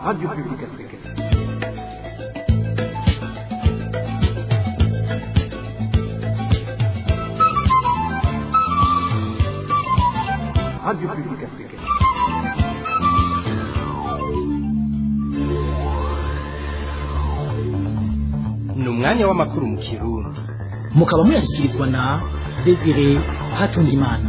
Radio Publique Africaine. Radio Publique Africaine. Ni umwanya w'amakuru mu Kirundi. Mukaba muyashyikirizwa na Desire Hatungimana.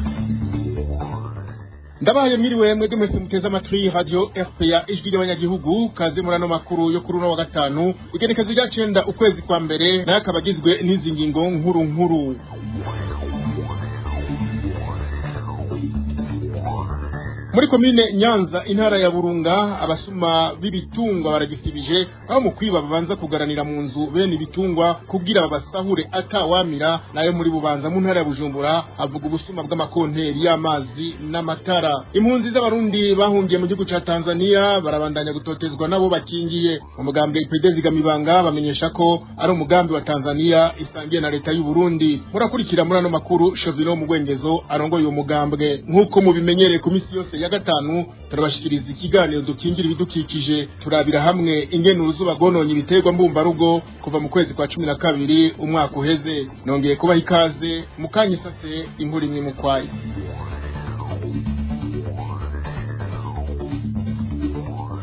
Ndabaye mwiriwe mwebwe mwese muteze amatwi Radio RPA, Ijwi ry'Abanyagihugu. Kaze muri ano makuru yo kuri uno wa gatanu, igenekezo rya 9 ukwezi kwa mbere, nayo akaba agizwe n'izi ngingo nkuru nkuru. Muri komine Nyanza, intara ya Burunga, abasuma b'ibitungwa baragisibije, aho mu kwiba babanza kugaranira mu nzu bene ibitungwa kugira babasahure atawamira. Nayo muri Bubanza mu ntara ya Bujumbura avuga ubusuma bw'amakonteri y'amazi n'amatara. Impunzi z'Abarundi bahungiye mu gihugu ca Tanzania barabandanya gutotezwa nabo bakingiye. Umugambi IPD Zigamibanga bamenyesha ko ari umugambi wa Tanzania isangiye na leta y'u Burundi. Murakurikira muri ano makuru Shovino Mugwengezo arongoye uwo mugambwe. Nk'uko mubimenyereye, ku misi yose ya gatanu turabashikiriza ikiganiro Dukingira Ibidukikije. Turabira hamwe ingene uruzuba rwononye ibiterwa mbumbarugo kuva mu kwezi kwa 12 umwaka uheze. Nongeye kubaha ikaze mukanyisase inkuru imwe mukwaye.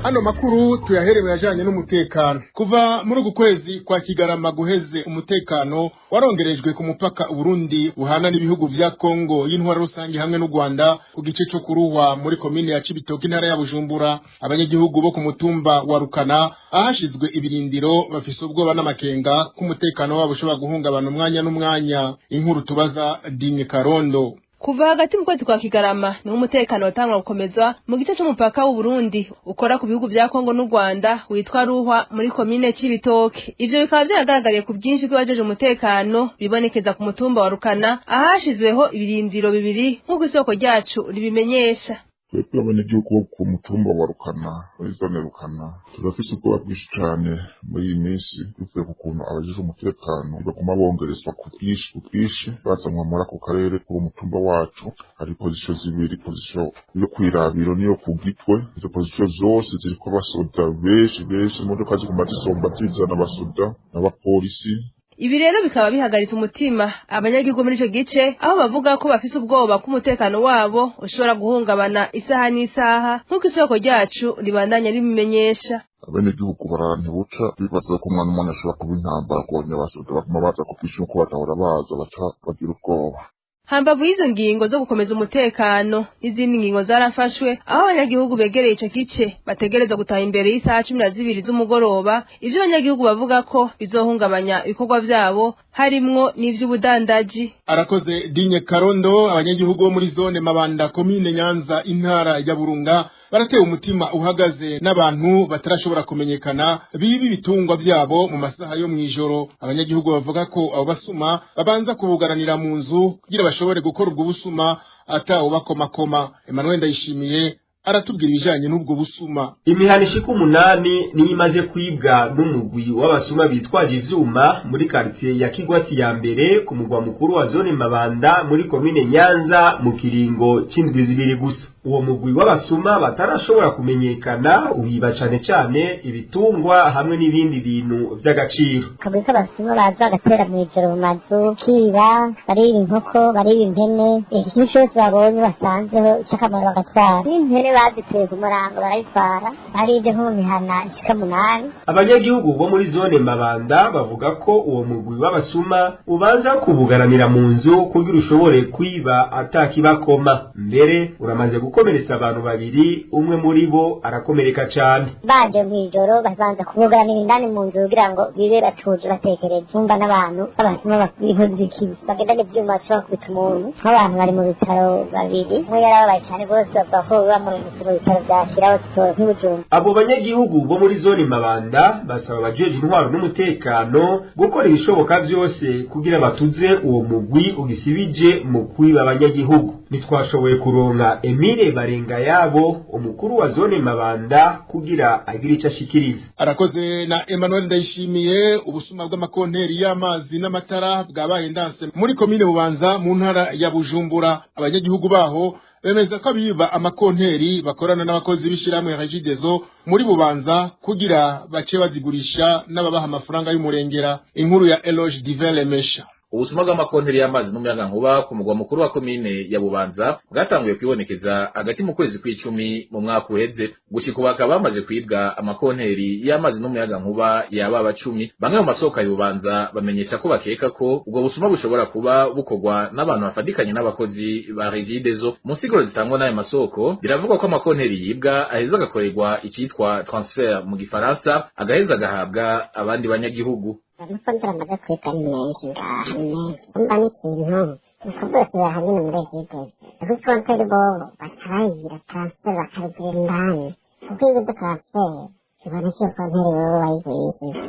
Ano makuru tuyaherewe yajanye n'umutekano. Kuva muri uku kwezi kwa Kigarama guheze, umutekano warongerejwe ku mupaka Burundi buhana n'ibihugu vya Kongo y'intwara rusange hamwe n'u Rwanda, ku gice co Kuruhwa muri komine ya Cibitoke, intara ya Bujumbura. Abanyagihugu bo ku mutumba wa Rukana, ahashizwe ibirindiro, bafise ubwoba n'amakenga k'umutekano wabo ushobora guhungabana umwanya n'umwanya. Inkuru tubaza Dinye Karondo. Kuva hagati mu kwezi kwa Kigarama niho umutekano watangwa gukomezwa mu gice c'umupaka w'u Burundi ukora ku bihugu vya Kongo n'u Rwanda witwa Ruhwa muri komine Cibitoke. Ivyo bikaba vyaragaragariye ku bwinshi bw'abajeje umutekano bibonekeza ku mutumba wa Rukana, ahashizweho ibirindiro bibiri, nk'uko isoko ryacu ribimenyesha. Twebwe abanyagihugu bo ku mutumba wa Rukana, muri zone Rukana, turafise ubwoba bwinshi cane muri iyi minsi, bivuye ku kuntu abajejwe umutekano baguma bongerezwa ku bwinshi, ku bwinshi, bazanwa muri ako karere k'uwo mutumba wacu. Hari position zibiri, position yo kwirabiro niyo ku Gitwe. Izo position zose ziriko abasoda benshi benshi, imodoka ziguma zisomba zizana abasoda n'abapolisi. Ibi rero bikaba bihagaritse umutima abanyagihugu muri ico gice, aho bavuga ko bafise ubwoba ko umutekano wabo ushobora guhungabana isaha n'isaha, nk'uko isoko ryacu ribandanya ribimenyesha. Abenegihugu barara ntibuca, bibaza ko umwana umwanya ashobora kuba intambara, kubanya abasoda baguma baza ku bwinshi nkuko batahora baza, baca bagira ubwoba. Hambavu y'izo ngingo zo gukomeza umutekano, n'izindi ngingo zarafashwe, aho abanyagihugu begereye ico gice bategerezwa gutaha imbere y'isaha 12 z'umugoroba. Ivyo abanyagihugu bavuga ko bizohungabanya ibikorwa vyabo, harimwo n'ivy'ubudandaji. Arakoze Dinye Karondo. Abanyagihugu bo muri zone Mabanda, komine Nyanza, intara ya Burunga, baratewe umutima uhagaze n'abantu batarashobora kumenyekana biba ibitungwa vyabo mu masaha yo mw'ijoro. Abanyagihugu bavuga ko abo basuma babanza kubugaranira mu nzu kugira bashobore gukora ubwo busuma atawo bakomakoma. Emmanuel Ndayishimiye aratubwira ibijanye n'ubwo busuma. Imihana ishika 8 niyo imaze kwibwa n'umugwi w'abasuma bitwaje ivyuma muri quartier ya Kigwati ya mbere, ku mugwa mukuru wa zone Mabanda muri komine Nyanza, mu kiringo c'indwi 2 gusa. Uwo mugwi w'abasuma batarashobora kumenyekana ubiba cane cane ibitungwa hamwe n'ibindi bintu vy'agaciro. Kabisa, abasuma baza bagatera mw'ijoro mu mazu, kiba bariba inkoko, bariba impene, ikintu cose babonye basanzeho c'akamaro bagatwara. N'impene baziteye ku murango barayitwara. Baribye nko mu mihana ishika 8. Abanyagihugu bo muri zone Mabanda bavuga ko uwo mugwi w'abasuma ubanza kubugaranira mu nzu kugira ushobore kwiba atakibakoma. Mbere uramaze gukomeretsa abantu babiri, umwe muri bo arakomereka cane. Baje mw'ijoro babanza kubugaranira indani mu nzu kugira ngo bibe batuje batekereje. Umva, n'abantu b'abasuma b'inkozi z'ikibi bagendana ivyuma bashobora kubita umuntu. Nk'abantu bari mu bitaro babiri, umwe yarababaye cane rwose, bavuga ko bamurungitse mu bitaro vya Kiraho nk'Ibujumbura. Abo banyagihugu bo muri zone Mabanda basaba abajeje intwaro n'umutekano gukora ibishoboka vyose kugira batuze uwo mugwi ugisibije mu kwiba abanyagihugu. Ntitwashoboye kuronka Emile Emile Barengayabo, umukuru wa zone Mabanda, kugira agire ico ashikiriza. Arakoze na Emmanuel Ndayishimiye. Ubusuma bw'amakonteri y'amazi n'amatara bwabaye ndanse muri komine Bubanza mu ntara ya Bujumbura. Abanyagihugu baho bemeza ko abiba amakonteri bakorana n'abakozi b'ishirahamwe Regideso muri Bubanza kugira bace bazigurisha n'ababaha amafaranga y'umurengera. Inkuru ya Eloge Divin Lemesha. Ubusuma bw'amakonteri y'amazi n'umuyagankuba ku mugwa mukuru wa komine ya Bubanza bwatanguye kwibonekeza hagati mu kwezi kw'icumi mu mwaka uheze. Gushika ubu bakaba bamaze kwibwa amakonteri y'amazi n'umuyagankuba yaba 10. Bamwe mu masoko ya Bubanza bamenyesha ko bakeka ko ubwo busuma bushobora kuba bukorwa n'abantu bafatikanye n'abakozi ba Regideso. Mu nsiguro zitangwa n'ayo masoko, biravugwa ko amakonteri yibwa aheza agakorerwa icitwa transfert mu gifaransa, agaheza agahabwa abandi banyagihugu. Amakonteri amaze kwibwa ni menshi ngaha, ni menshi. Umva, n'ikintu ni ukuvuga kiba nyine muri Regideso, kuko ikonteri bobo baca bayigira transfert, bakabigira indani, kuko iyo ugize transfert iboneka iyo konteri wowe wayigurishije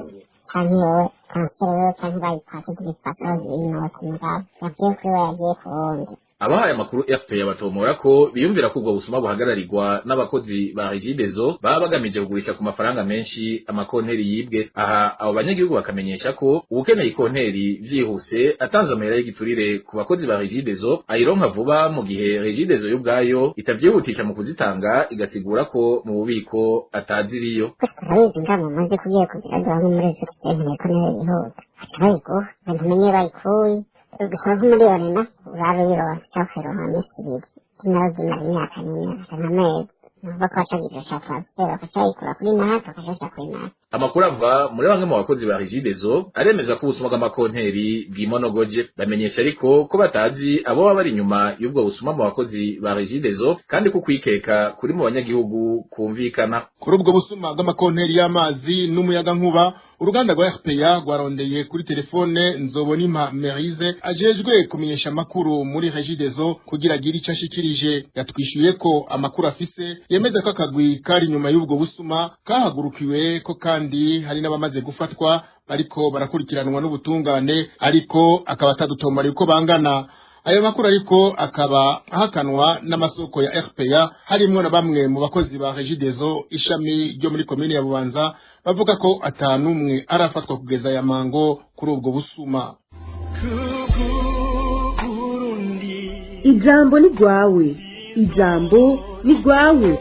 canke wowe transfert wowe canke bayikwatse z'igifaso inoti, mugabo yavuye kuri we yagiye ku wundi. Abahaye amakuru RPA batomora ko biyumvira ko ubwo busuma buhagararirwa n'abakozi ba Regideso baba bagamije kugurisha ku mafaranga menshi amakonteri yibwe. Aha abo banyagihugu bakamenyesha ko uwukeneye ikonteri vyihuse atanze amahera y'igiturire ku bakozi ba Regideso ayironka vuba, mu gihe Regideso yo ubwayo itavyihutisha mu kuzitanga, igasigura ko mu bubiko ataziriyo. Turabizi ngaha mu mazi kugiye kugira ngo bamwe muri ivyo tukeneye ko niyo yihuta baca bayiguha, ntumenye bayikuye, ugasanga nk'umuriyoni na urara uyironse cyangwa ukayironka mu minsi 2, nazo zimara imyaka n'imyaka nk'amezi. Ni ukuvuga ko baca transfert, bakaca bayikura kuri naka bakashasha kuri naka. Amakuru ava muri bamwe mu bakozi ba Regideso aremeza ko ubusuma bw'amakonteri bwimonogoje. Bamenyesha ariko ko batazi abo baba bari inyuma y'ubwo busuma mu bakozi ba Regideso, kandi ko kwikeka kuri mu banyagihugu kumvikana. Kuri ubwo busuma bw'amakonteri y'amazi n'umuyagankuba, uruganda rwa RPA rwarondeye kuri telefone Nzobonimpa Merize ajejwe kumenyesha amakuru muri Regideso kugira agire ico ashikirije. Yatwishuye ko amakuru afise yemeza ko akagwi kari inyuma y'ubwo busuma kahagurukiwe, ko kandi hari n'abamaze gufatwa bariko barakurikiranwa n'ubutungane, ariko akaba atadutomara uko bangana. Ayo makuru ariko akaba ahakanwa n'amasoko ya RPA, harimwo na bamwe mu bakozi ba Regideso ishami ryo muri komine ya Bubanza, bavuga ko atanumwe arafatwa kugeza ya mango kuri ubwo busuma. Ijambo ni rwawe, ijambo ni rwawe.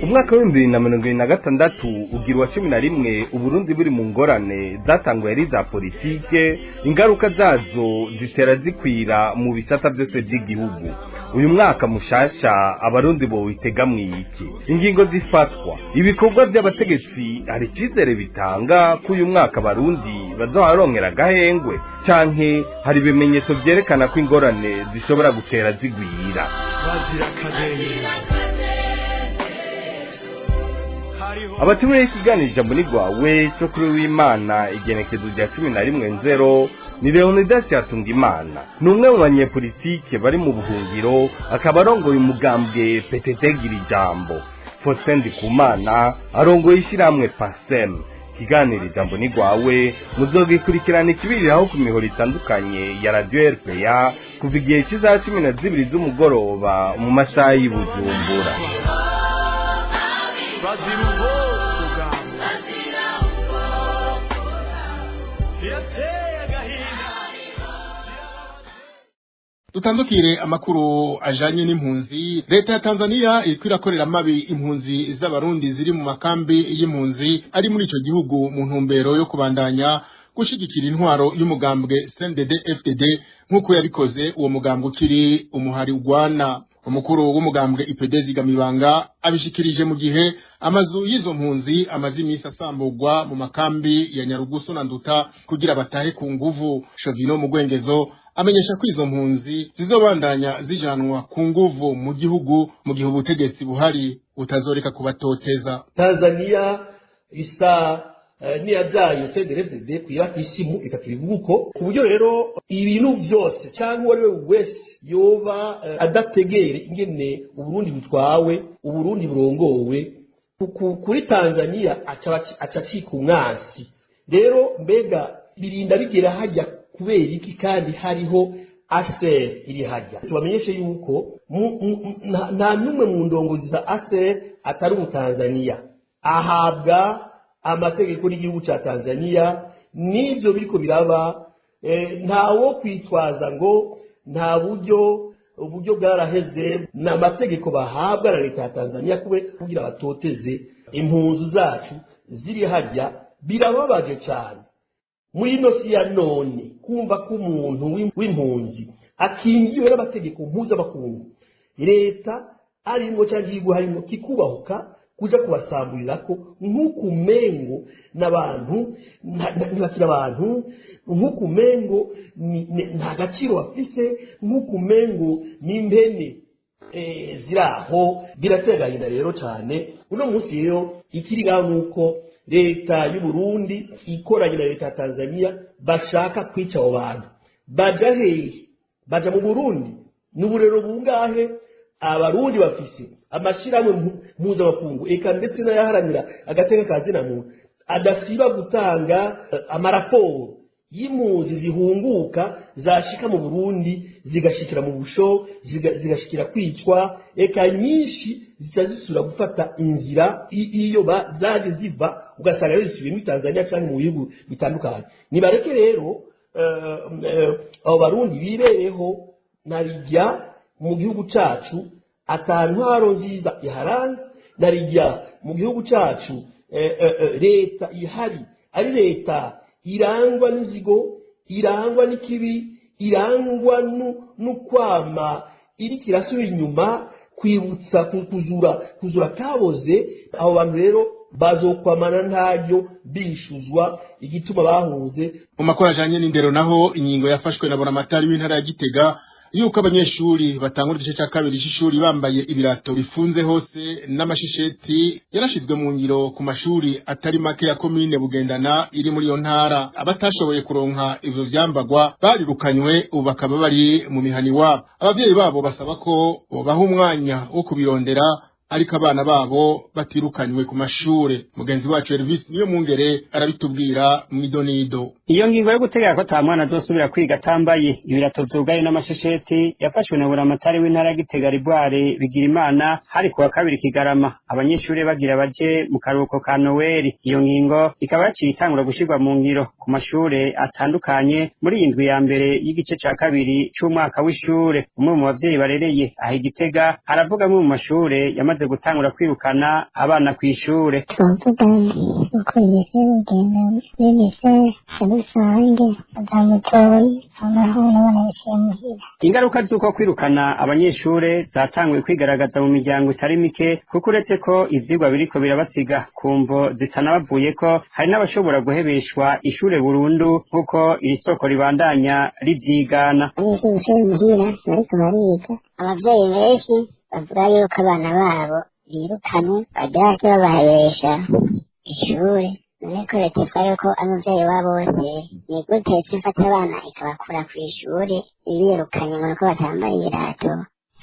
Umwaka wa 2026 ugira uwa 11 Uburundi buri mu ngorane zatanguye ari za politike, ingaruka zazo zitera zikwira mu bisata byose by'igihugu. Uyu mwaka mushasha Abarundi bowitega mwiki? Ingingo zifatwa, ibikorwa by'abategetsi, hari icizere bitanga ko uyu mwaka Abarundi bazoharonkera agahengwe, canke hari ibimenyetso vyerekana ko ingorane zishobora gutera zigwira? Abatumire y'ikiganiro Ijambo ni Rwawe cyo kuri w'Imana igenekezo rya 11 nzero ni Leonidas Hatungimana, ni umwe mu banyepolitike bari mu buhungiro, akaba arongoye umugambwe PTT Gira Ijambo. Faustin Ndikumana arongoye ishyirahamwe PASEM. Ikiganiro Ijambo ni Rwawe muzogikurikirana ikibiriraho ku mihoro itandukanye ya Radio RPA kuva igihe cy'isaha 12 z'umugoroba mu masaha y'i Bujumbura. Bazira ubwoko bwawe, birateye agahinda. Dutandukire amakuru ajanye n'impunzi. Leta ya Tanzania iriko irakorera amabi impunzi z'Abarundi ziri mu makambi y'impunzi ari muri ico gihugu, mu ntumbero yo kubandanya gushigikira intwaro y'umugambwe CNDD FDD nk'uko yabikoze uwo mugambwe ukiri umuhari ugwana. Umukuru w'umugambwe IPD Zigamibanga abishikirije mu gihe amazu y'izo mpunzi amaze iminsi asamburwa mu makambi ya Nyarugusu na Nduta kugira batahe ku nguvu. Shovino mu Gwengezo amenyesha ko izo mpunzi zizobandanya zijanwa ku nguvu mu gihugu mu gihe ubutegetsi buhari butazoreka kubatoteza. Tanzania isa n'iyabyaye CNDD-FDD kuyibaka isimu, reka tubivuge uko. Ku buryo rero ibintu byose cyangwa uwo ari we wese yoba adategere ingene Uburundi butwawe, Uburundi burongowe, kuri Tanzania aca acika umwansi. Rero mbega birinda bigera hajya kubera iki kandi hariho ASER iri hajya. Tubamenyeshe yuko nta n'umwe mu ndongozi za ASER atari umutanzaniya, ahabwa amategeko n'igihugu ca Tanzania. N'ivyo biriko biraba, ntawo kwitwaza ngo nta buryo, uburyo bwaraheze. Ni amategeko bahabwa na leta ya Tanzania kube kugira batoteze impunzi zacu ziri hajya. Birababaje cyane muri ino si ya none kumva ko umuntu w'impunzi akingiwe n'amategeko mpuzamakungu, leta arimo cyangwa igihugu harimo kikubahuka kuja kubasamburirako nk'ukumengo n'abantu ntibakira abantu, nk'ukumengo nta gaciro bafise, nk'ukumengo n'impene ziraho. Birateye agahinda rero cyane. Uno munsi rero ikiri ngaho nuko leta y'u Burundi ikoranye na leta ya Tanzania bashaka kwica abo bantu. Baja hehe? Baja mu Burundi? Ni uburero bungahe abarundi bafise amashirahamwe mpuzamakungu, eka ndetse n'ayaharanira agateka ka zina muntu, adasiba gutanga amaraporo y'impunzi zihunguka, zashika mu Burundi zigashikira mu busho, zigashikira kwicwa, eka nyinshi zica zisubira gufata inzira iyo zaje ziva, ugasanga rero zisubiye muri Tanzania cyangwa mu bihugu bitandukanye. Nibareke rero abo barundi bibereho narijya mu gihugu cacu atantwaro nziza iharanga, narijya mu gihugu cacu leta ihari ari leta irangwa n'inzigo, irangwa n'ikibi, irangwa n'ukwama iriko irasubira inyuma, kwibutsa kuzura kaboze. Abo bantu rero bazokwamana ntaryo bishuzwa igituma bahunze. Mu makuru ajanye n'indero naho, ingingo yafashwe na Buramatari w'intara ya Gitega yuko abanyeshuri batangura igice ca kabiri c'ishuri bambaye ibirato bifunze hose n'amashisheti yarashizwe mu ngiro ku mashuri atari make ya komine Bugendana iri muri iyo ntara. Abatashoboye kuronka ivyo vyambagwa barirukanywe, ubu bakaba bari mu mihana iwabo. Abavyeyi babo basaba ko bobaha umwanya wo kubirondera, ariko abana babo batirukanywe ku mashure. Mugenzi wacu Elvis niyo mungere arabitubwira mwidonido. Iyo ngingo yo gutegeka ko ata mwana azosubira kwiga atambaye ibirato vyugaye n'amashesheti yafashwe na Buramatari w'intara ya Gitega Ribware Bigirimana, hari kuwa kabiri Kigarama, abanyeshuri bagira baje mu karuhuko ka Noweli. Iyo ngingo ikaba yaciye itangura gushirwa mu ngiro ku mashure atandukanye muri iyi ndwi ya mbere y'igice ca kabiri c'umwaka w'ishure. Umwe mu bavyeyi barereye aho i Gitega aravuga amwe mu mashure yamaze gutangura kwirukana abana kw'ishure. Twavuga uko ibise bigenda bigise rusange badamutoyi amahoro abana biciye muhira. Ingaruka z'uko kwirukana abanyeshure zatanguye kwigaragaza mu miryango itari mike, kuko uretse ko ivyigwa biriko birabasiga ku mvo zitanabavuyeko, hari n'abashobora guhebeshwa ishure burundu, nk'uko iri soko ribandanya rivyigana. Abanyeshure bicaye muhira bariko bariga, abavyeyi benshi bavuga yuko abana babo birukanwe bagira bace babahebesha ishure. None ko leta ivuga yuko abavyeyi babo bose, ni gute ica ifata abana ikabakura kw'ishure ibirukanye ngo nuko batambaye ibirato,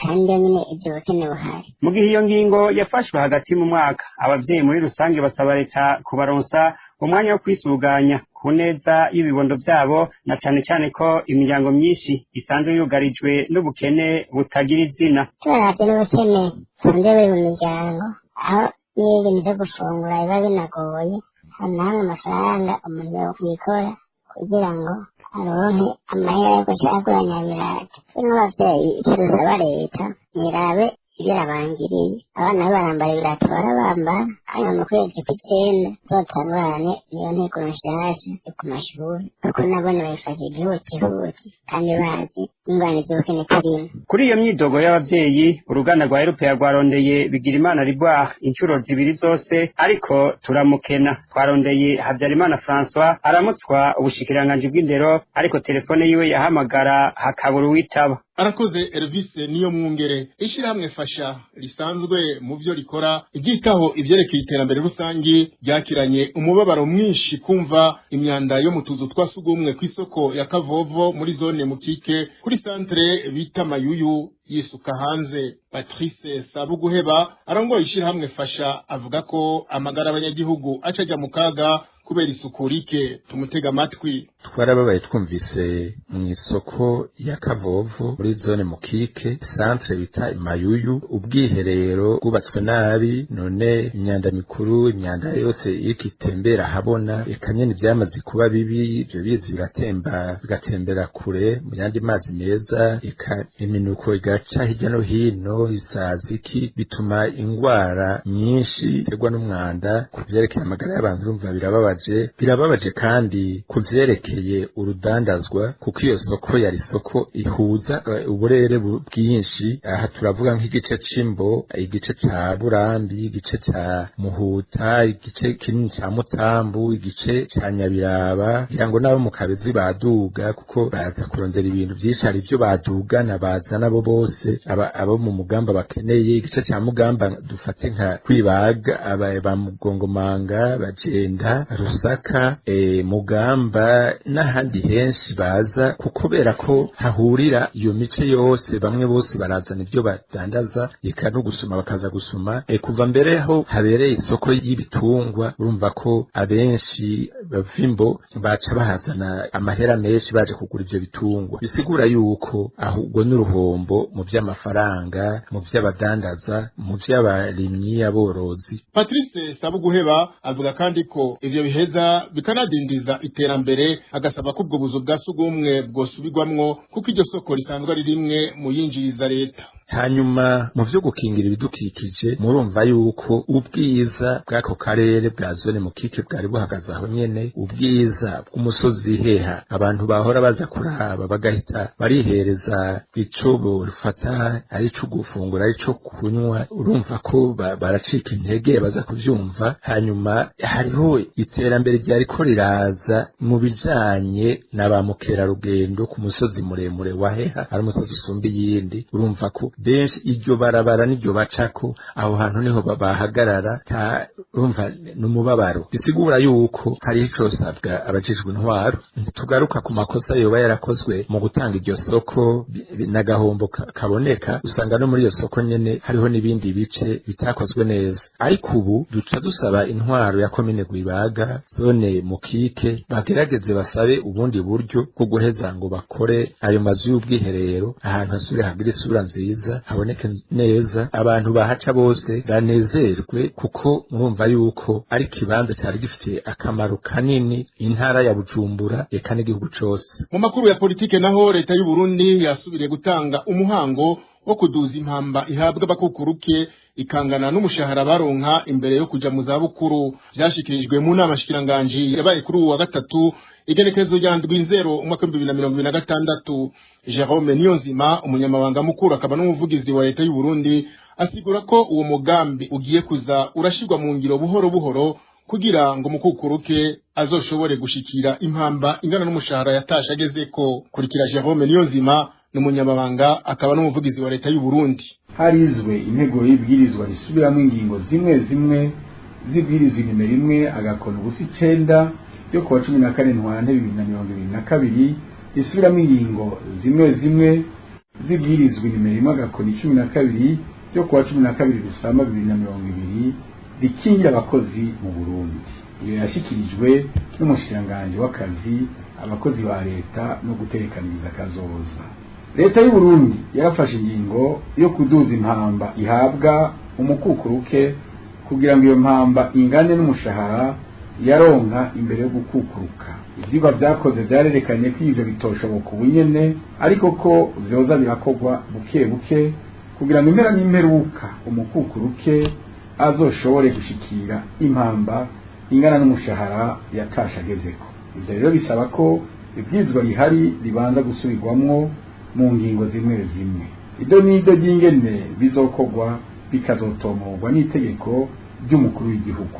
kandi yo nyene ivyo bukene buhari? Mu gihe iyo ngingo yafashwe hagati mu mwaka, abavyeyi muri rusange basaba leta kubaronsa umwanya wo kwisuganya ku neza y'ibibondo vyabo, na cane cane ko imiryango myinshi isanzwe yugarijwe n'ubukene butagira izina. Turavye n'ubukene busanzwe buri mu miryango, aho n'ibintu vyo gufungura biba binagoye, hama amafaranga umuntu yokwikora kugira ngo aronke amahera yo guca agura nyabirato. Twe nk'abavyeyi ico dusaba leta, nirabe ivyo yabangiriye abana be barambara ibirato barabambara, hanyuma mu kwezi kw'icenda tuzotangurane niyo nteguro nshasha yo ku mashuri, kuko nabone bayifashe ihutihuti kandi bazi ingorane z'ubukene turimwo. Kuri iyo myidogo y'abavyeyi, uruganda rwa Eropeya rwarondeye Bigirimana Riboire incuro zibiri zose, ariko turamukena. Twarondeye Havyarimana François aramutswa ubushikiranganji bw'indero, ariko telefone yiwe yahamagara hakabura uwitaba. Arakoze Elvis niyo mwungere. Ishirahamwe Fasha risanzwe mu byo rikora iryitaho ivyerekeye iterambere rusangi ryakiranye umubabaro mwinshi kumva imyanda yo mu tuzu twa sugumwe kw'isoko ya Kavovo muri zone Mukike kuri centre bita Mayuyu yisuka hanze. Patrice Sabuguheba arongoye ishirahamwe Fasha avuga ko amagara y'abanyagihugu acaja mu kaga. kubera isuku rike. Tumutega amatwi. Twarababaye twumvise mu isoko ya Kavovu muri zone Mukike, centre bita Mayuyu, ubwiherero bwubatswe nabi, none imyanda mikuru, imyanda yose iriko itembera habona, eka nyene vyamaze kuba bibi. Ivyo bizi biratemba bigatembera kure mu yandi mazi meza, eka iminuko igaca hirya no hino, isaziki, bituma ingwara nyinshi iterwa n'umwanda. Ku vyerekeye amagara y'abantu, urumva birababaje, birababaje kandi ku vyerekeye urudandazwa, kuko iyo soko yari isoko ihuza uburere bwinshi. Aha turavuga nk'igice c'Imbo, igice ca Burambi, igice ca Muhuta, igice kinini ca Mutambu, igice ca Nyabiraba, kugira ngo n'abo mu Kabezi baduga, kuko baza kurondera ibintu vyinshi. Hari ivyo badugana bazana bo bose abo mu Mugamba bakeneye. Igice ca Mugamba dufate nka Kwibaga, aba ba Mugongomanga, Bagenda, Rusaka, Mugamba n'ahandi henshi baza, kubera ko hahurira iyo mice yose, bamwe bose barazana ibyo badandaza, eka no gusuma bakaza gusuma. Kuva mbere aho habereye isoko y'ibitungwa, urumva ko abenshi bava Imbo baca bahazana amahera menshi baje kugura ivyo bitungwa, bisigura yuko ahubwo n'uruhombo mu vy'amafaranga, mu vy'abadandaza, mu vy'abarimyi, aborozi. Patrice Sabuguheba avuga kandi ko ivyo biheza bikanadindiza iterambere, agasaba ko ubwo buzu bwa sugumwe bwosubirwamwo, kuko iryo soko risanzwe ari rimwe mu yinjiriza leta. Hanyuma mu vyo gukingira ibidukikije, murumva yuko ubwiza bw'ako karere bwa zone Mukike bwari buhagaze aho nyene, ubwiza bw'umusozi Heha abantu bahora baza kuraba, bagahita barihereza ico bofata, ari ico gufungura, ari ico kunywa, urumva ko baracika intege baza kuvyumva. Hanyuma hariho iterambere ryariko riraza mu bijanye na ba mukerarugendo ku musozi muremure wa Heha, ari umusozi usumba iyindi. Urumva ko benshi iryo barabara n'iryo bacako, aho hantu niho bahagarara, urumva n'umubabaro. Bisigura yuko hari icosabwa abajejwe intwaro. Tugaruka ku makosa yoba yarakozwe mu gutanga iryo soko n'agahombo kaboneka, usanga no muri iyo soko nyene hariho n'ibindi bice bitakozwe neza. Ariko ubu duca dusaba intwaro ya komine Rwibaga, zone Mukike, bagerageze basabe ubundi buryo bwo guheza ngo bakore ayo mazu y'ubwiherero, ahantu hasubire hagire isura nziza, haboneke neza, abantu bahaca bose banezerwe, kuko murumva yuko ari ikibanza cari gifite akamaro kanini intara ya Bujumbura eka n'igihugu cose. Mu makuru ya politike naho, leta y'u Burundi yasubiriye gutanga umuhango wo kuduza impamba ihabwa abakukuruke, ikangana n'umushahara baronka imbere yo kuja mu zabukuru. Vyashikirijwe mu nama shikiranganji yabaye kuri uwa gatatu, igenekerezo rya 7 umwaka 2026. Jerome Niyonzima, umunyamabanga mukuru akaba n'umuvugizi wa leta y'u Burundi, asigura ko uwo mugambi ugiye kuza urashirwa mu ngiro buhoro buhoro, kugira ngo mukukuruke azoshobore gushikira impamba ingana n'umushahara yatashe agezeko. Kurikira Jerome Niyonzima, n'umunyamabanga akaba n'umuvugizi wa leta y'u Burundi. Harizwe intego y'ibwirizwa risubiramo ingingo zimwe zimwe z'ibwirizwa nimero 1-09 yo kuwa 14 Ntwarante 2022, risubiramo ingingo zimwe zimwe z'ibwirizwa nimero 1-12 yo kuwa 12 Rusama 2020 rikingira abakozi mu Burundi. Iyo yashikirijwe n'umushikiranganji w'akazi, abakozi ba leta no gutekaniriza kazoza. Leta y'u Burundi yarafashe ingingo yo kuduza impamba ihabwa umukukuruke, kugira ngo iyo mpamba ingane n'umushahara yaronka imbere yo gukukuruka. Ivyigwa vyakoze vyarerekanye ko ivyo bitoshoboka ubunyene, ariko ko vyoza birakorwa buke buke, kugira ngo impera n'imperuka umukukuruke azoshobore gushikira impamba ingana n'umushahara yatashe agezeko. Ivyo rero bisaba ko ibwirizwa rihari ribanza gusubirwamwo mu ngingo zimwe zimwe. Ido n'ido ry'ingene bizokorwa bikazotomorwa n'itegeko ry'umukuru w'igihugu.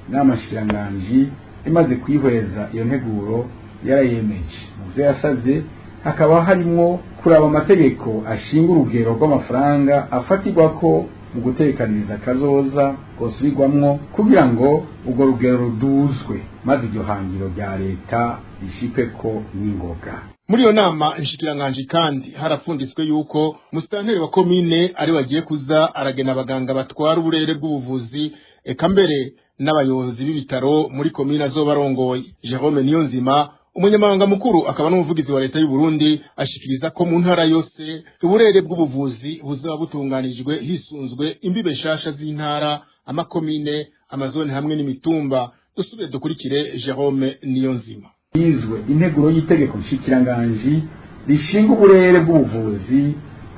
Inama nshikiranganji imaze kwihweza iyo nteguro yarayemeje. Mu vyo yasavye hakaba harimwo kuraba amategeko ashinga urugero rw'amafaranga afatirwako mu gutekaniriza kazoza gosubirwamwo, kugira ngo urwo rugero ruduzwe, maze iryo hangiro rya leta rishikweko n'ingoga. Muri iyo nama nshikiranganji kandi harapfunditswe yuko musitanteri wa komine ari wagiye kuza aragena abaganga batwara uburere bw'ubuvuzi, eka mbere n'abayobozi b'ibitaro muri komine azobarongoye. Jerome Niyonzima, umunyamabanga mukuru akaba n'umuvugizi wa leta y'u Burundi, ashikiriza ko mu ntara yose uburere bw'ubuvuzi buzaba butunganijwe hisunzwe imbibe nshasha z'intara, amakomine, amazone hamwe n'imitumba. Dusubire dukurikire Jerome Niyonzima. Yizwe integuro y'itegeko nshikiranganji rishinga uburere bw'ubuvuzi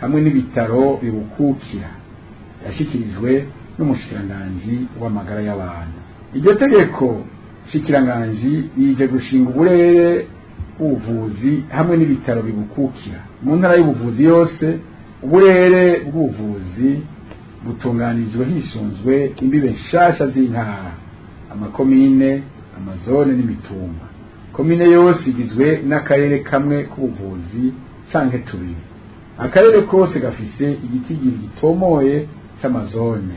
hamwe n'ibitaro bibukukira, yashikirijwe n'umushikiranganji w'amagara y'abantu. Iryo tegeko nshikiranganji rije gushinga uburere bw'ubuvuzi hamwe n'ibitaro bibukukira mu ntara y'ubuvuzi yose. Uburere bw'ubuvuzi butunganijwe hisunzwe imbibe nshasha z'intara, amakomine, amazone n'imitumba. Komine yose igizwe n'akarere kamwe k'ubuvuzi canke tubiri. Akarere kose gafise igitigiri gitomoye c'amazone.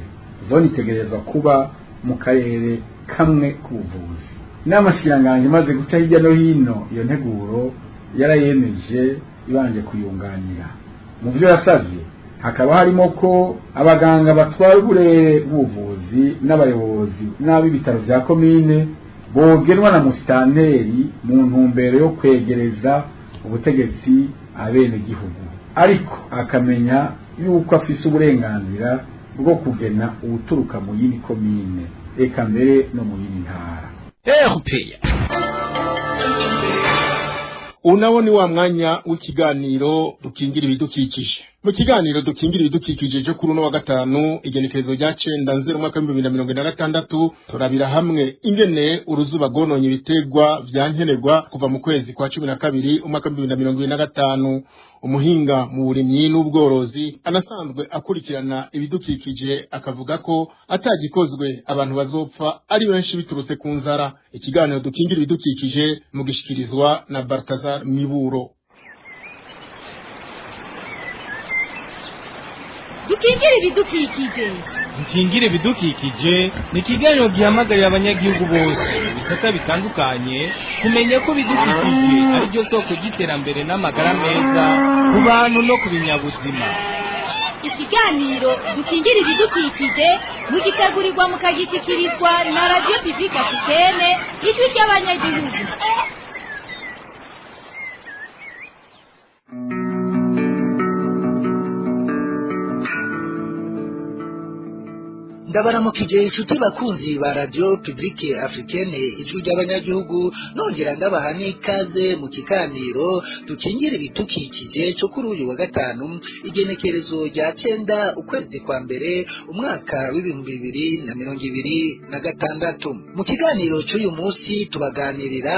Zone itegerezwa kuba mu karere kamwe k'ubuvuzi. Inama nshikiranganji imaze guca hirya no hino iyo nteguro, yarayemeje ibanje kuyunganira. Mu vyo yasavye hakaba harimo ko abaganga batwara uburere bw'ubuvuzi n'abayobozi n'ab'ibitaro vya komine bogenwa na musitanteri mu ntumbero yo kwegereza ubutegetsi abenegihugu, ariko akamenya yuko afise uburenganzira bwo kugena uwuturuka mu yindi komine, eka mbere no mu yindi ntara. Unawo ni wa mwanya w'ikiganiro dukingira ibidukikije. Mu kiganiro dukingira ibidukikije cyo kuri uno wa gatanu, igenekerezo rya 9 nzero umwaka 2026, turabira hamwe ingene uruzuba rwononye ibiterwa vya nkenerwa kuva mu kwezi kwa 12 umwaka 2025. Umuhinga mu burimyi n'ubworozi anasanzwe akurikirana ibidukikije akavuga ko atagikozwe abantu bazopfa ari benshi biturutse ku nzara. Ikiganiro dukingira ibidukikije mugishikirizwa na Balthazar Miburo. Dukingire ibidukikije. Dukingire ibidukikije ni ikiganiro gihamagarira abanyagihugu bose mu bisata bitandukanye kumenya ko ibidukikije ari ryo soko ry'iterambere n'amagara meza ku bantu no ku binyabuzima. Ikiganiro dukingire ibidukikije mugitegurirwa mukagishikirizwa na Radio Publique Africaine, ijwi ry'abanyagihugu. Ndabaramukije inshuti bakunzi ba Radio Publique Africaine, ijwi ry'abanyagihugu, nongera ndabaha n'ikaze mu kiganiro dukingira ibidukikije cyo kuri uyu wa gatanu, igenekerezo rya 9 ukwezi kwa mbere umwaka w'2026. Mu kiganiro cy'uyu munsi tubaganirira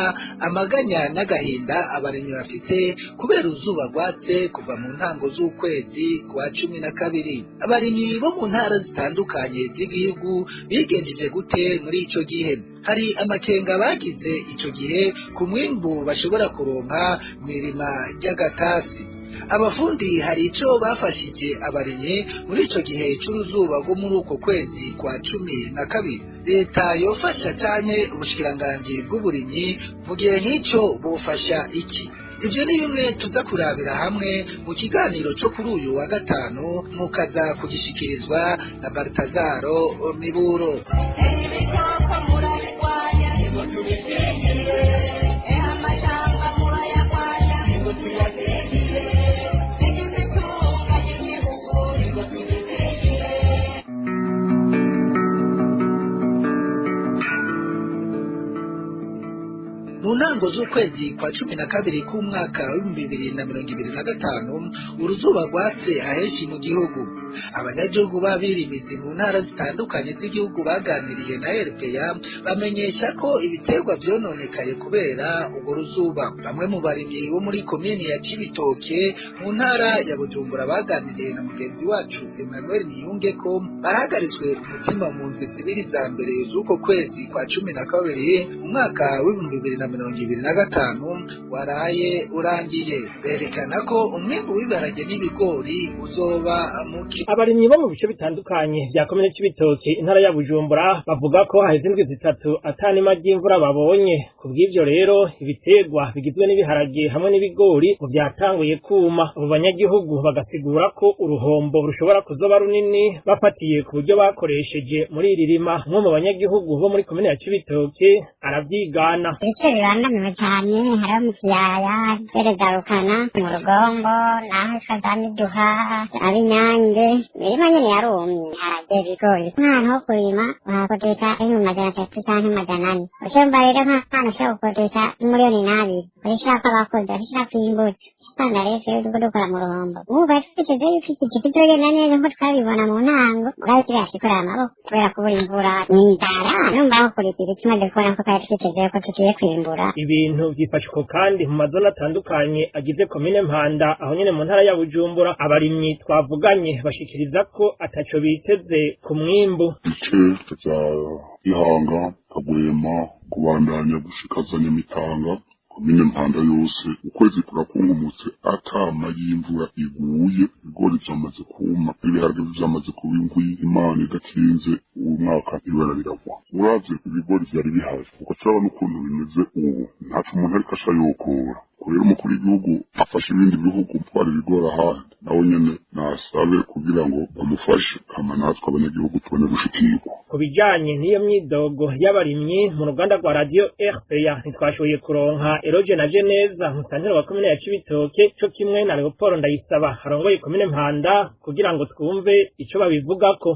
amaganya n'agahinda abarimyi bafise kubera uruzuba rwatse kuva mu ntango z'ukwezi kwa 12. Abarimyi bo mu ntara zitandukanye z'igihugu bigenjeje gute muri ico gihe? Hari amakenga bagize ico gihe ku mwimbu bashobora kuronka mw'irima ry'agatasi. Abafundi hari ico bafashije abarimyi muri ico gihe c'uruzuba rwo muri uko kwezi kwa 12? Leta yofasha canke ubushikiranganji bw'uburimyi mu gihe nk'ico bofasha iki? Ivyo ni bimwe tuza kurabira hamwe mu kiganiro cyo kuri uyu wa gatanu, mukaza kugishikirizwa na Baltazaro Miburo. Mu ntango z'ukwezi kwa 12 k'umwaka w'2025, uruzuba rwatse ahenshi mu gihugu. Abanyagihugu b'abirimizi mu ntara zitandukanye z'igihugu baganiriye na RPA bamenyesha ko ibiterwa vyononekaye kubera urwo ruzuba. Bamwe mu barimyi bo muri komini ya Cibitoke mu ntara ya Bujumbura baganiriye na mugenzi wacu Emmanuel Niyungeko barahagaritswe umutima mu ndwi zibiri za mbere z'uko kwezi kwa 12 umwaka w'2025 waraye urangiye. Berekana ko umwimbu w'ibiharage n'ibigori uzoba muke. Abarimyi bo mu bice bitandukanye vya komine Cibitoke, intara ya Bujumbura, bavuga ko haheze indwi 3 atanima ry'imvura babonye. Kubw'ivyo rero ibiterwa bigizwe n'ibiharage hamwe n'ibigori ngo vyatanguye kuma. Abo banyagihugu bagasigura ko uruhombo rushobora kuzoba runini bafatiye ku buryo bakoresheje muri iri rima. Umwe mu banyagihugu bo muri komine ya Cibitoke aravyigana. Ibice bibangamiwe cane hariho mu kiyaya, Rukana, mu Rugombo, naho za Miduha, ab'Inyange, imirima nyene yarumye, ibiharage, ibigori. Nk'ahantu ho kurima wahakodesha 300,000 canke 400. Ucumva rero nk'ahantu ushobora gukodesha 2 miliyoni, urashirako abakozi, urashirako imbuto, usanga rero twebwe turiko dukora mu ruhombo. Ubu twari twiteze yuko iki gihe kizogenda neza nkuko twabibona mu ntango, mugabo kirashikorera amaboko kubera kubura imvura n'inzara. Numva aho kurikira tumaze kubona ko twari twiteze yuko tugiye kwimbura. Ibintu vyifashe uko kandi mu mazone atandukanye agize komine Mpanda, aho nyene mu ntara ya Bujumbura. Abarimyi twavuganye bashikiriza ko ataco biteze ku mwimbu. Ibice vya Gihanga, Kagwema, kubandanya gushika za Nyamitanga, komine Mpanda yose, ukwezi kurakunkumutse atama y'imvura iguye. Ibigori vyamaze kuma, ibiharage vyamaze kuba inkwi. Imana idakinze, uwu mwaka ibara riragwa. Uravye ibigori vyari bihari, ugaca urabona ukuntu bimeze ubu, ntaco umuntu ariko aca yokora. Rero umukuru w'igihugu afashe ibindi bihugu gutwara ibigori ahandi, nawe nyene nasabe kugira ngo bamufashe, hama natwe abanyagihugu tubone gushikirwa. Ku bijanye n'iyo myidogo y'abarimyi, mu ruganda rwa radio RPA ntitwashoboye kuronka Eroge na Geneza, musantero wa komine ya Cibitoke, co kimwe na Leopold Ndayisaba arongoye komine Mpanda, kugira ngo twumve ico babivugako.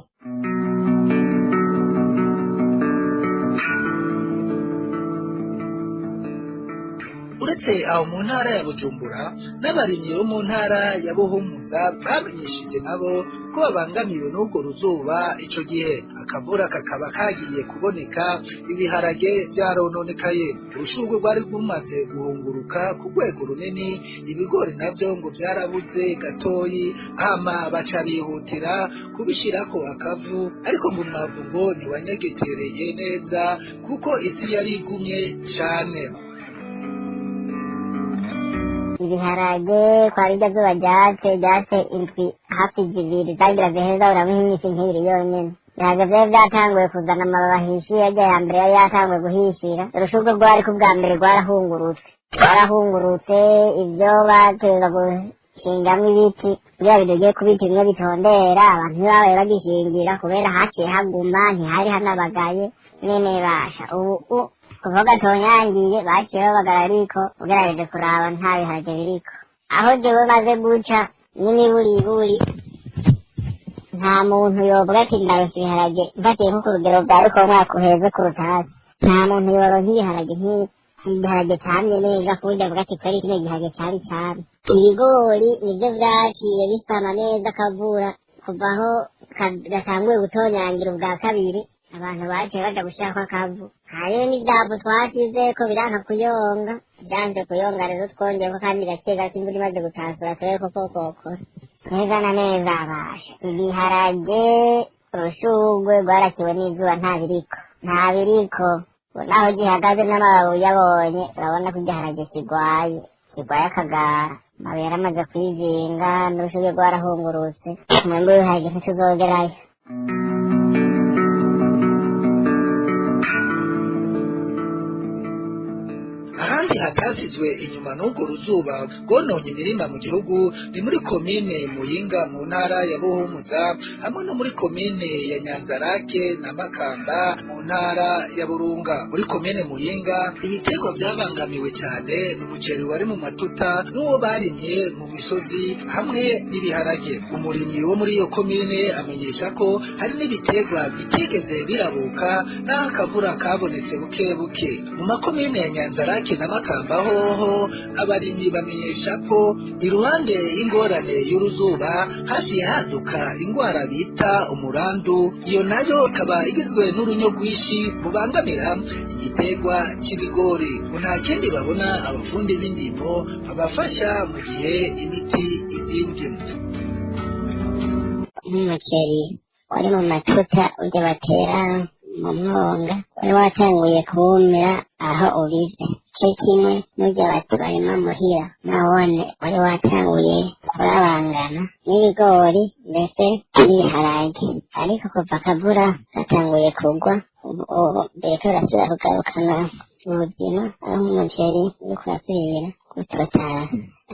Uretse aho mu ntara ya Bujumbura, n'abarimyi bo mu ntara ya Buhumuza bamenyesheje nabo ko babangamiwe n'urwo ruzuba. Ico gihe akavura kakaba kagiye kuboneka, ibiharage vyarononekaye, urushurwe rwari rumaze guhunguruka ku rwego runini, ibigori navyo ngo vyarabuze gatoyi, hama baca bihutira kubishirako akavu, ariko ngo umwavu ngo ntiwanyegetereye neza kuko isi yari igumye cane. Ibiharage kwa rirya zuba ryatse indwi hafi 2 zagira ziheza, uramuha iminsi nk'ibiri yonyene. Ibiharage vyari vyatanguye kuzana amababi ahishiye, arya ya mbere yari yatanguye guhishira. Urushurwe rwari ku bwa mbere rwarahungurutse. Ivyo bateza gushingamwo ibiti kugira biduge ku biti bimwe bitondera, abantu ntibabaye bagishingira kubera haciye haguma, ntihari hanabagaye nyene. Basha ubu kuvuga tonyangiye baciye babagara, ariko ugerageje kuraba nta biharage biriko. Aho jewe maze guca n'imiburiburi, nta muntu yovuga ati ndaronse ibiharage. Mfatiye nko ku rugero bwa ariko umwaka uheze kuruta hasi, nta muntu yoronka ibiharage nk'igiharage camye neza ku buryo avuga ati kweri kino giharage cari camye. Ibigori nivyo vyaciye bisama neza akavura kuva aho gatanguye gutonyangira ubwa kabiri, abantu baciye baja gushirako akavu. Hariho n'ivyavu twashize ko biranka kuyonga, vyanze kuyonga rero twongeyeko kandi gake gake imvura imaze gutasura turebe ko kokokora neza na neza. Abasha ibiharage urushurwe rwarakiwe n'izuba, nta biriko, nta biriko. Naho gihagaze n'amababi uyabonye urabona ko igiharage kirwaye akagara, amababi yaramaze kwizinga n'urushurwe rwarahungurutse. Umwimbu w'ibiharage ntituzogerayo. Ahandi hatasizwe inyuma n'urwo ruzuba rwononye imirima mu gihugu ni muri komine Muyinga mu ntara ya Buhumuza, hamwe no muri komine ya Nyanzarake na Makamba mu ntara ya Burunga. Muri komine Muyinga ibiterwa byabangamiwe cyane ni umuceri wari mu matuta n'uwo barimye mu misozi hamwe n'ibiharage. Umurimyi wo muri iyo komine amenyesha ko hari n'ibiterwa bitigeze birabuka n'aho akavura kabonetse buke buke. Mu makomine ya Nyanzarake na Makamba hoho abarimyi bamenyesha ko iruhande y'ingorane y'uruzuba haciye haduka ingwara bita umurandu, iyo nayo ikaba igizwe n'urunyo rwinshi bubangamira igiterwa c'ibigori. Ngo nta kindi babona abafundi b'indimo babafasha mu gihe imiti izimvye. Nk'umuceri wari mu matuta urya batera mu mwonga wari watanguye kumira aho ubivye, co kimwe n'urya barima muhira nawone wari watanguye Kurabangana n'ibigori mbese n'ibiharage, ariko kuva akavura gatanguye kugwa ubu biriko birasubira kugarukana ubuzima, aho umuceri uriko urasubira gutotara,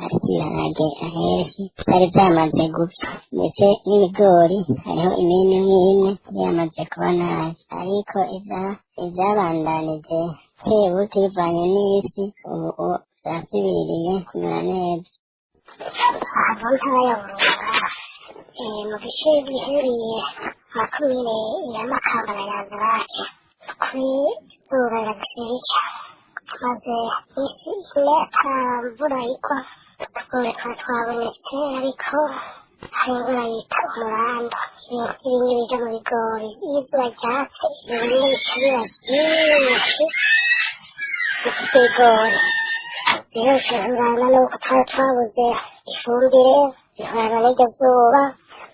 ariko ibiharage ahenshi vyari vyamaze gupfa, ndetse n'ibigori hariho imirima imwe imwe yamaze kuba nabi, ariko ivyabandanije bukebuke bivanye n'isi ubu vyasubiriye kumera neza. Aha mu ntara ya Burunga, mu bice biherereye makomine ya Makamba na Nyanzarake, kuri izuba riradusirika, tumaze iminsi ine ata mvura igwa. Utugori twari twabonetse, ariko hari imvura yita umurando, ibintu bimwe bija mu bigori. Iyo izuba ryatse, ibintu bica biba vyinshi bifite ibigori. Rero bihurana n'uko twari twabuze ifumbire, bihurana n'iryo zuba,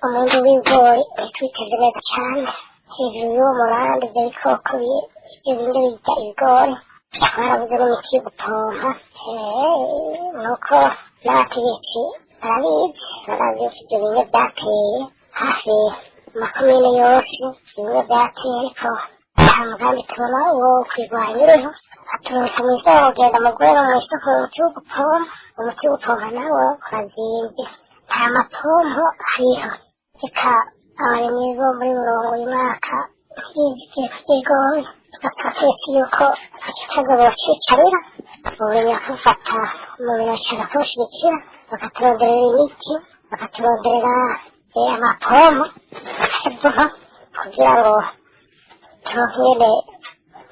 umwimbu w'ibigori ntitwiteze neza cane. Hejuru y'uwo murando, ivyo bikoko ivyo bindi birya ibigori, twarabuze n'imiti yo gupompa. Nuko n'abategetsi barabizi, barazi yuko ivyo bimwe vyateye hafi makomine yose, bimwe vyateye, ariko nta mugambi tubona wo kwirwanya uriho. Aturutse mw'isoko kugenda mugure no mw'isoko umuti wo gupompa, umuti wo gupompa nawo urazimvye, nta mapompo ariho. Reka abarimyi bo muri Burongo uyu mwaka ntibizeye kurya ibigori, tugasaba twese yuko ikibazo bocicarira uburimyi bakabufata mu bintu bakabushigikira, bakaturonderera imiti, bakaturonderera amapompo, bakaduha kugira ngo turonke ingene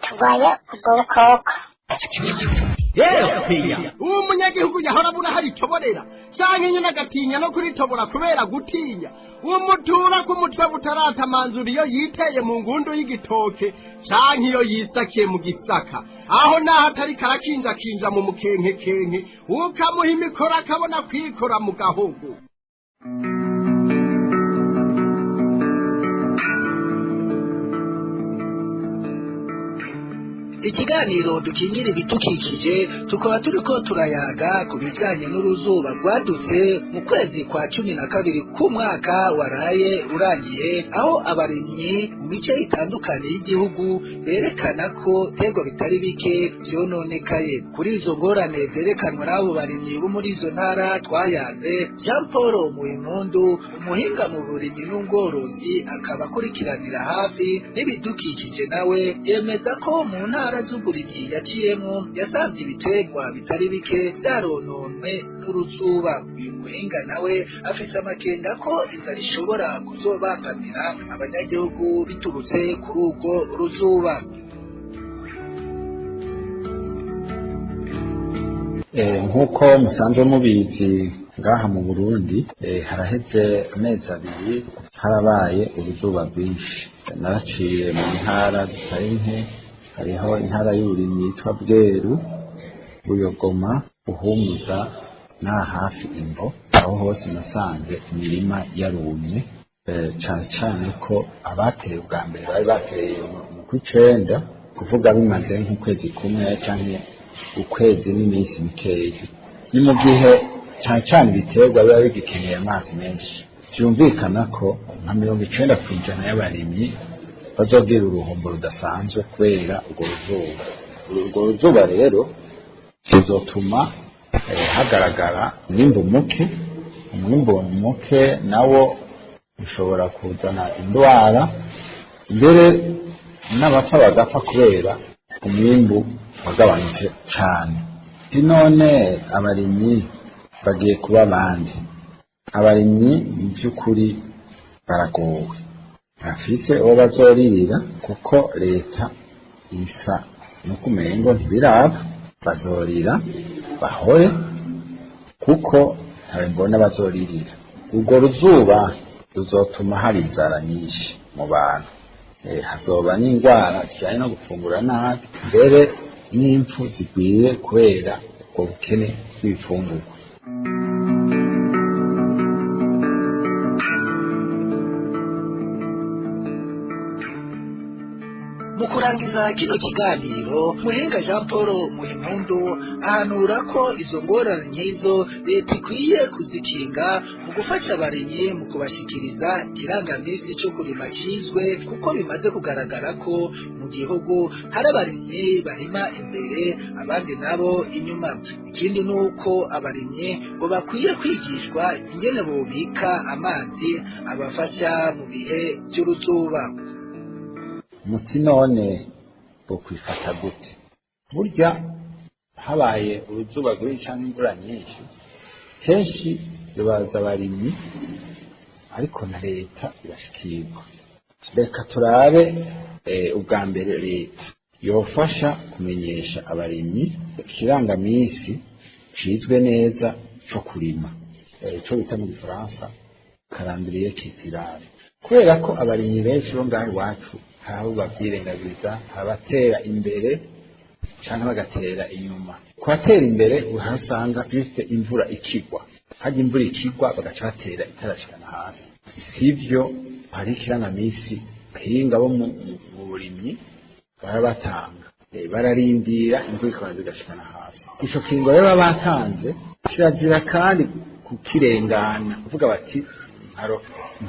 turwanya ubwo bukoko. Yewe, uwo munyagihugu yahora abura hari itoborera canke nyine agatinya no kuritobora kubera gutinya umutura k'umutwe butaratamanzura iyo yiteye mu ngundu y'igitoke canke iyo yisakiye mu gisaka, aho naho atari karakinjakinja mu mukenkekenke, ukamuha imikoro akabona kwikora mu gahogo. Ikiganiro dukingira ibidukikije, tukaba turiko turayaga ku bijanye n'uruzuba rwadutse mu kwezi kwa 12 k'umwaka waraye urangiye, aho abarimyi mu mice itandukanye y'igihugu berekana ko ibiterwa bitari bike vyononekaye. Kuri izo ngorane zerekanwa n'abo barimyi bo muri izo ntara twayaze, Jean Paul Muhimpundu, umuhinga mu burimyi n'ubworozi, akaba akurikiranira hafi n'ibidukikije, nawe yemeza ko mu ntara z'uburimyi yaciyemwo yasanze ibiterwa bitari bike vyarononwe n'uruzuba. Uyu muhinga nawe afise amakenga ko inzara ishobora kuzobangamira abanyagihugu biturutse kuri urwo ruzuba. Nk'uko musanzwe mubizi, ngaha mu Burundi haraheze amezi 2 harabaye uruzuba rwinshi. Naraciye mu ntara zitari nke, hariho intara y'uburimyi yitwa Bweru, Buyogoma, Buhumuza na hafi Imbo. Aho hose nasanze imirima yarumye, cane cane ko abateye ubwa mbere bari bateye mu kw'icenda, kuvuga bimaze nk'ukwezi kumwe canke ukwezi n'iminsi mikeya. Ni mu gihe cane cane ibiterwa biba bigikeneye amazi menshi. Vyumvikana ko nka 90% y'abarimyi bazogira uruhombo rudasanzwe kubera urwo ruzuba. Urwo ruzuba rero ruzotuma hagaragara umwimbu muke. Umwimbu muke nawo ushobora kuzana indwara, mbere n'abapfa bagapfa kubera umwimbu wagabanutse cane. None abarimyi bagiye kuba abandi. Abarimyi mu by'ukuri baragowe, bafise uwo bazoririra, kuko leta isa nuko umengo ntibiraba. Bazorira bahore, kuko ntawe mbona bazoririra. Urwo ruzuba ruzotuma hari inzara nyinshi mu bantu, hazoba n'indwara zijyanye no gufungura nabi, mbere n'impfu zigwire kubera ubwo bukene bw'ibifungurwa. Mu kurangiza kino kiganiro, Muhinga Jean Paul Muhimpundu ahanura ko izo ngorane nk'izo leta ikwiye kuzikinga mu gufasha abarimyi mu kubashikiriza ikirangamisi co kurima cizwe, kuko bimaze kugaragara ko mu gihugu hari abarimyi barima imbere abandi nabo inyuma. Ikindi ni uko abarimyi ngo bakwiye kwigishwa ingene bobika amazi abafasha mu bihe vy'uruzuba. Muti none bokwifata gute? Burya habaye uruzuba rwinshi canke imvura nyinshi, kenshi bibaza abarimyi, ariko na leta irashikirwa. Reka turabe ubwa mbere leta yofasha kumenyesha abarimyi ikirangaminsi cizwe neza co kurima, ico bita mu gifaransa calendrier culturale, kubera ko abarimyi benshi bo ngaha iwacu hari abo bavyirengagiza, abatera imbere canke bagatera inyuma. Kubatera imbere uhasanga bifite imvura ikigwa, harya imvura ikigwa bagaca batera itarashikana hasi. Sivyo, hari ikirangamisi abahinga bo mu burimyi barabatanga, bararindira imvura ikabanza igashikana hasi. Ico kiringo rero baba batanze kirazira kandi kukirengana, kuvuga bati nka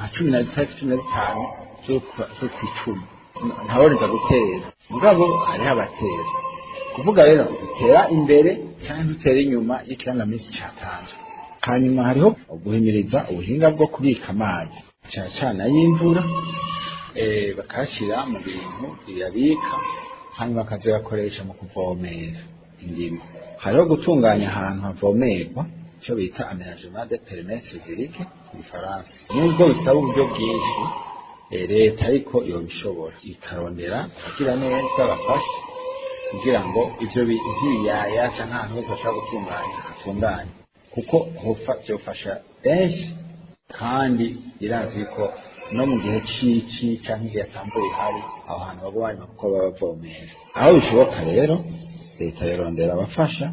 14, 15 z'ukwicumi ntaworeza gutera, mugabo hariho abatera. Kuvuga rero utera imbere canke ntutera inyuma y'ikirangamisi catanzwe. Hanyuma hariho guhimiriza ubuhinga bwo kubika amazi cane cane ay'imvura, bakayashira mu bintu biyabika, hanyuma bakazoyakoresha mu kuvomera indimo. Hariho gutunganya ahantu havomerwa, ico bita aménagement des périmètres irrigués mu gifaransa. Nubwo bisaba uburyo bwinshi, leta ariko yobishobora ikarondera abagira neza bafashe kugira ngo ivyo nk'ibiyaya canke ahantu hose bashobora gutunganya hatunganye, kuko hofa vyofasha benshi, kandi irazi ko no mu gihe c'ici canke igihe atamvura ihari aho hantu baba barima kuko baba bavomera. Aho bishoboka rero leta yorondera abafasha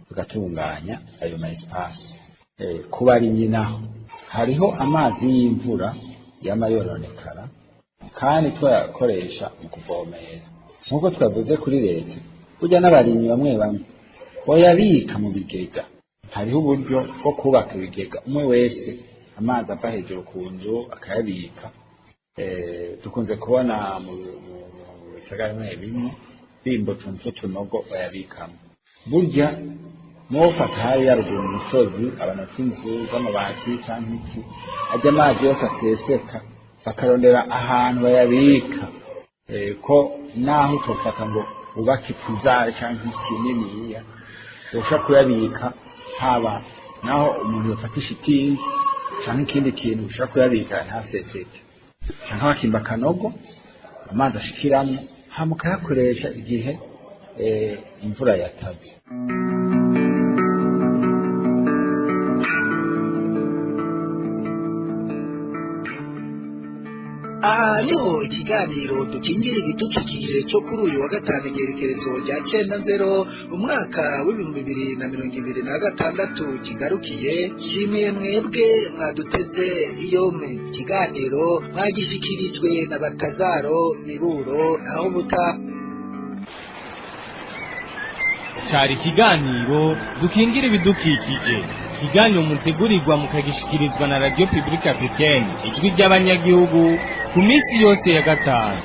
bagatunganya ayo ma espace. Ku barimyi naho hariho amazi y'imvura yama yoronekara kandi twayakoresha mu kuvomera. Nk'uko twavuze kuri leta, burya n'abarimyi bamwe bamwe boyabika mu bigega. Hariho uburyo bwo kubaka ibigega, umwe wese amazi ava hejuru ku nzu akayabika. Dukunze kubona mu bisagara bimwe bimwe bimba utuntu tw'utunogo bayabikamo. Burya mwofata hariya ruguru mu misozi, abantu bafite inzu z'amabati canke iki, arya amazi yose aseseka bakarondera ahantu bayabika, ko naho utofata ngo wubake ikizare canke iki niniya ushobora kuyabika, haba naho umuntu yofata ishitingi canke ikindi kintu ushobora kuyabika ntaseseke, canke bakimba akanogo amazi ashikiramwo, hama ukayakoresha igihe imvura yataze. Aha niho ikiganiro dukingira ibidukikije cyo kuri uyu wa gatanu igerekerezo rya 90 umwaka w'2026 kigarukiye. Shimiye mwebwe mwaduteze yomwe. Ikiganiro mwagishikirijwe na Batazaro Miburo aho buta. Cari ikiganiro dukingira ibidukikije, ikiganiro mutegurirwa mukagishikirizwa na Radio Publique Africaine ijwi ry'abanyagihugu ku minsi yose ya gatanu.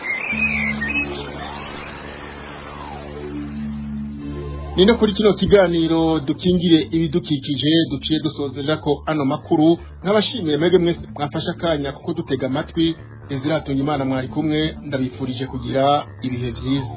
Nino kuri kino kiganiro dukingire ibidukikije duciye dusozerera ko ano makuru, nk'abashimiye mwebwe mwese mwafasha akanya kuko dutega amatwi. Eziratunga Imana mwari kumwe, ndabifurije kugira ibihe vyiza.